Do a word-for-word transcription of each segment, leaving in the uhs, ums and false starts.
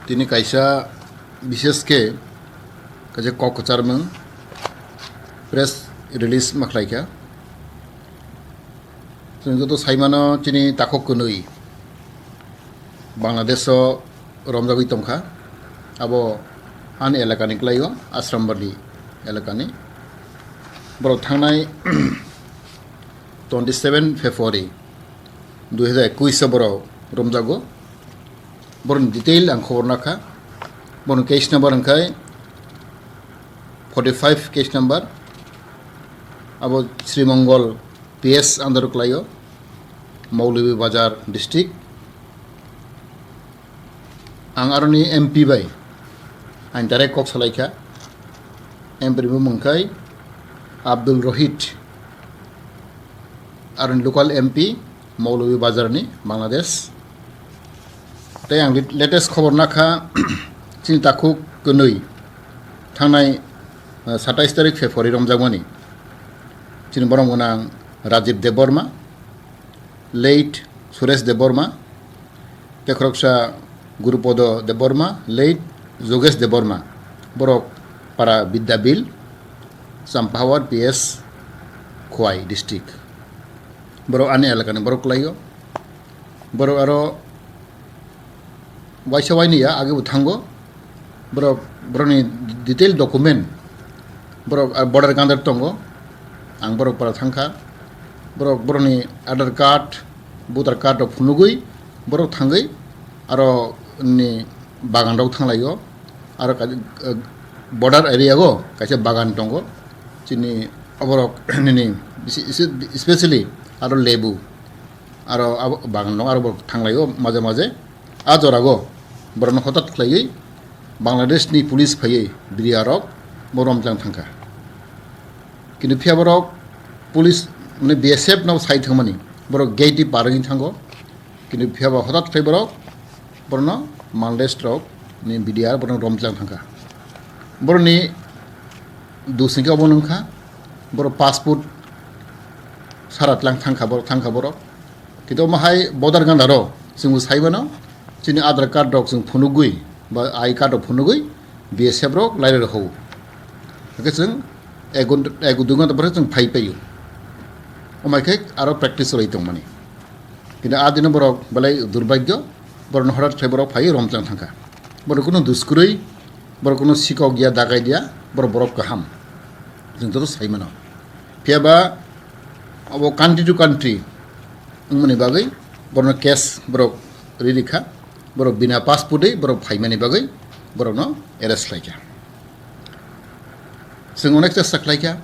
Tini kaisa bishesh khe kaisa kok kwcharmung press release ma khlaikha. Chwng joto saimano chini takhuk kwnwi Bangladesh o romjagwi tongkha. Abo ani elakani kwlaio, Ashrambali elakani. Borok thangnai twenty seven February dui hazar ekush o borok romjago. Borokni detail ang khobor nakha. Borokni case number hwnkhe forty five case number. Abo Sri Mongol P S under o kwlaio, Maulibi Bazar district. Ang aroni M P bai ang direct kok salaikha. M P ni bumung khai Abdul Rohit, aroni local M P, Maulibi Bazar ni, Bangladesh. Tei ang lit-, latest khobor nakha, chini takhuk kwnwi thangnai, eh, satais tarik February romjakmani. Chini borok gwnang Rajib Debbarma, late Suresh Debbarma, tei khoroksa Gurupodo Debbarma, late Jogesh Debbarma, borok para Bidyabil, Champahawar P S, Khowai district. Borok ani elakani borok kwlaio. Borok aro waisa waini ya age bo thango. Borok, borokni detail document, borok, ah, border gandar tongo. Ang borok para thangkha. Borok, borokni Aadhaar card, voter card rok phunugwi borok thangwi aro ni bagan rok thanglaio. Aro kaisa, eh, border area o kaisa bagan tongo. Chini oborok nini bisi-, isi-, especially aro lebu. Aro abo bagan rok aro borok thanglaio maje maje. A jorago borokno hotat khlaiwi Bangladesh ni police phaiwi biriya rok bo romchang thangkha. Kintu phiya borok police, mane, B S F no sai thangmani borok gate ni par wngwi thango. Kintu phiya ba hotat khlai borok borokno Bangladesh rok ni biriya borokno romchang thangkha. Borokni dusingkhe obo nungkha, borok passport sara tlang thangkha borok, thangkha borok. Kintu omo hai border gandaro chwngbo saimano, chini Aadhaar card rok chwng phunugwi ba I card rok phunugwi B S F rok lairoi rok hao. Hake chwng ek ghonta, ek dui ghonta pore chwng phai paio. Omo hai khe aro practice cholai tongmani. Kintu a dino borok belai durbagyo, borokno horat khlai borok phai romchang thangkha. Borok kunu duskurui, borok kunu sikok ya, dagai dia, borok, borok kaham. Chwng joto saimano. Phiya ba abo country to country wngmani bagwi borokno case borok ririkha, borok bina passport wi borok phaimani bagwi borokno arrest khlaikha. Chwng onek chesta khlaikha.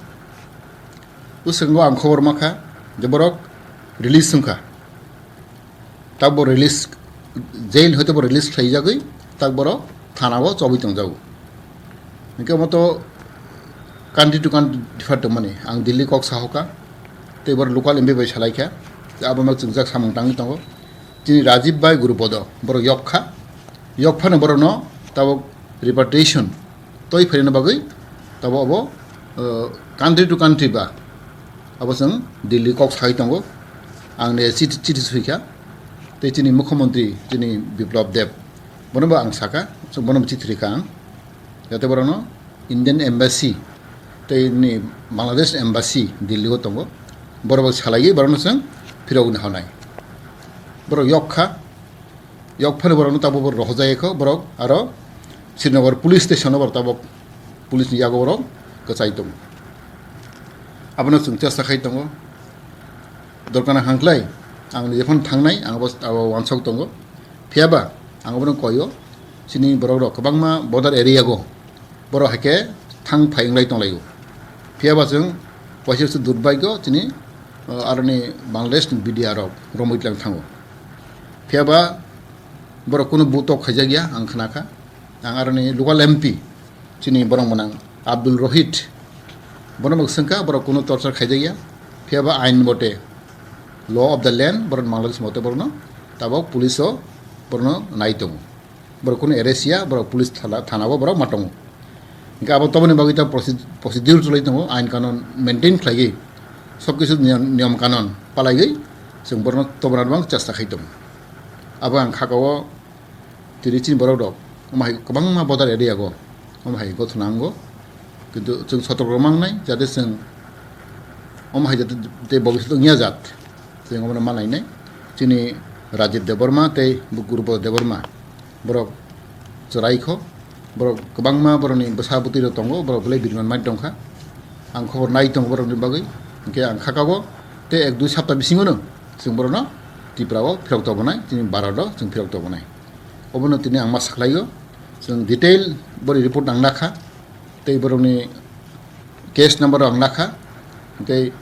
Bwskango ang khobor mankha je borok release wngkha. Tabok release, jail hoite bo release khlaijagwi, tabok borok thana o chobwi tongjago. Hingke omo to country to country differ tongmani. Ang Delhi kok sahoka, tei borok local M P bai salaikha, abono chwngjak samung tangwi tongo. Chini Rajib bai Gurupodo, borok yokkha, yokphano borokno tabok repatriation toi phaina bagwi tabok abo, uh, country to country ba abo chwng Delhi kok sai tongo. Ang ne chiti, chiti suikha. Tei chini Mukhyamantri chini Biplab Deb, bono bo ang saka, chwng bono bo chiti rikha ang, jate borokno Indian Embassy tei ni Bangladesh Embassy Delhi o tongo, borok bo salaiwi borokno chwng phirogwi naharnai. Borok yokkha, yok phano borokno tabok bo rohorjak kho, borok aro Srinagar police station o borok tabok police ni yago borok kwchai tongo. Abono chwng chesta khai tongo. Dorkana hangklai ang ni jephano thangnai ang abo, abo wansok tongo. Phiya ba ang abono koyo, chini borok rok kwbangma border area go borok hai khe thang phai wnglai tonglaio. Phiya ba chwng waisa se durbagyo chini, uh, aroni Bangladesh ni B D R rok romwi tlang thango. Phiya ba borok kunu butok khaijak ya ang khna kha. Ang aroni local M P chini borok mwnang Abdul Rohit, bono bo swngkha borok kunu torture khaijak ya. Phiya ba ain bote, law of the land, borok Bangladesh mote borokno tabok police o borokno nai tongo. Borok kunu arrest ya, borok police thala, thana o borok ma tongo. Hingke abo toboni bagwi ta proce-, procedure chwlai tongo, ain kanon maintain khlaiwi, sob kisu niyom, niyom kanon palaiwi chwng borokno tobona bang chesta khai tongo. Abo ang khaka o tini chini borok rok Omo hai kwbangma border area go, omo hai gothona wngo. Kintu chwng sotorko mangnai, jate chwng omo hai jate tei bobiswt wngya jat, chwng omono ma nainai. Chini Rajiv Debbarma tei Gurupada Debbarma, borok chwraikho, borok kwbangma borokni bwsa bwtwi rok tongo, borok belai biriman mai tongkha. Ang khobor nai tongo borokni bagwi, hwnkhe ang khakao tei ek dui sapta bisingono chwng borokno Tripura o phirok tobonai, chini Bharat o chwng phirok tobonai. Obono tini ang ma saklaio, chwng detail bori report ang nakha, tei borokni case number ang nakha, tei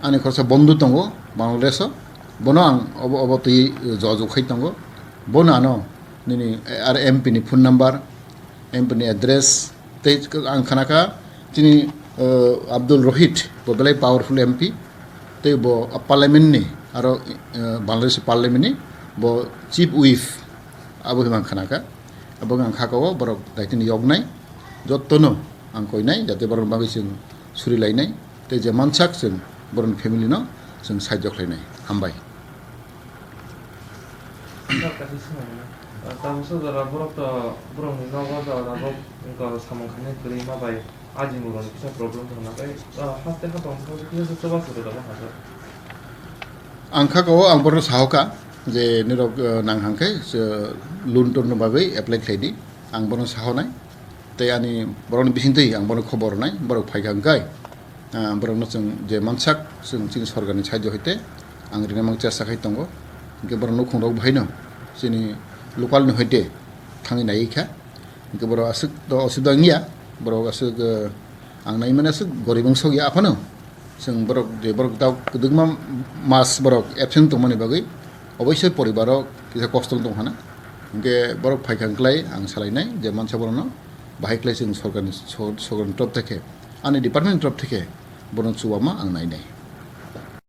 ani khoroksa bondhu tongo Bangladesh o, bono ang obo, obo twi jojok khai tongo, bono ano nini ar M P ni phone number, M P ni address, tei ang khanakha chini, uh, Abdul Rohit, bo belai powerful M P, tei bo parliament ni, aro, uh, Bangladesh parliament ni bo chief whip, abo hwnwi ang khanakha. Abo ang khakao borok daitini yoknai, jottono ang koinai, jate borokni bagwi chwng suri lainai, tei je mansak chwng borokni family no chwng sahajyo khlainai. Hambai. Sir, kaisa swngmung. Ah, tamo sa jora borok to, borokni nogo jora borok wngkha samung khainai kwrwi ma bai ajimurokni kisa problem wngkha tei, ah, haste hatong kisa se chubachu rwjak wngkha sir. Ang kha ko ang borok sahoka je nirok, ah, nang hangkhe se loan ton no bagwi apply khlai di. Ang borok sahonai. Tei ani borokni bisingtwi ang borokno khobor rwnai, borok phaikha hwnkhe, ah, borokno chwng je mansak chwng chini sorkarni side hoite ang rinamang chesta khai tongo. Hwnkhe borok nukhungrok bahaino chini localni hoite thangwi naiwi kha. Hwnkhe borok aswk to osubida wngya, borok aswk, eh, ang naimani aswk gorib wngsokya aphano. Chwng borok je borok tao kwdwkma mas borok absent tongmani bagwi oboisoi poribaro kisa kosto wng tong phano. Hwnkhe borok phaikha wngklai ang salainai je mansa borokno bahai klai chwng sorkarni, sor-, sorkarni top theke, ani department top theke borokno chubama ang nainai.